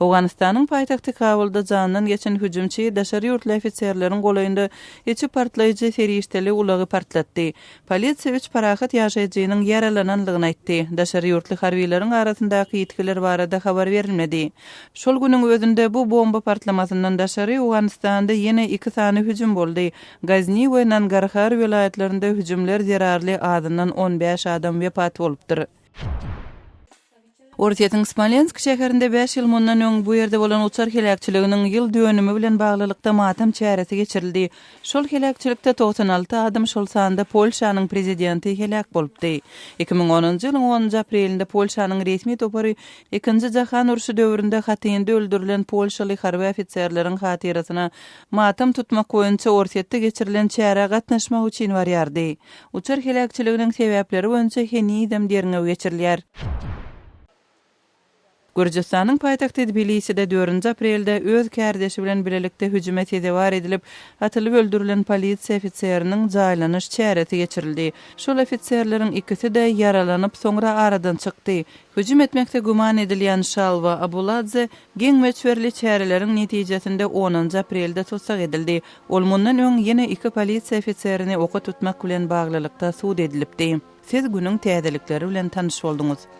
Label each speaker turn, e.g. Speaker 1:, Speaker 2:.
Speaker 1: Owganystanyň paýtagty Kabulda janyndan geçen hüjümçi daşary ýurtly ofiserleriň golaýynda içi partlaýjy serişdeli ulagy partlatdy. Polisiýa üç parahat ýaşaýjynyň ýaralanandygyny aýtdy. Daşary ýurtly harbylaryň arasyndaky ýitgiler barada habar berilmedi. Şol günüň özünde bu bomba partlamasyndan daşary Owganystanda ýene iki sany hüjüm boldy. Gazni we Nangarhar welaýatlarynda hüjümler zerarly azyndan 15 adam wepat bolupdyr. Orsýetiň Smolensk şäherinde bäş ýyl mundan öň bu ýerde bolan uçar heläkçiliginiň ýyl dönümi bilen baglylykda matam çäresi geçirildi. Şol heläkçilikde 96 adam, şol sanda Polşanyň prezidenti heläk bolupdy. 2010-njy ýylyň onunjy aprelinde Polşanyň resmi topary Ikinji jahan urşy döwründe Hatynda öldürilen polşaly harby ofiserleriň hatyrasyna matam tutmak boýunça Orsýetde geçirilen çärä gatnaşmak üçin barýardy. Uçar heläkçiliginiň sebäpleri boýunça henizem derňew geçirilýär. Gürjüstanyň paýtagty Tbiliside dördünji aprelde öz kärdeşi bilen bilelikde hüjüme sezewar edilip, atylyp öldürilen polisiýa ofiseriniň jaýlanyş çäresi geçirildi. Şol ofiserleriň ikisi-de ýaralanyp, soňra aradan çykdy. Hüjüm etmekde güman edilýän Şalwa Abuladze giň möçberli çäreleriň netijesinde onunjy aprelde tussag edildi. Ol mundan öň ýene iki polisiýa ofiserini oka tutmak bilen baglylykda sud edilipdi. Siz günüň täzelikleri bilen tanyş bolduňyz.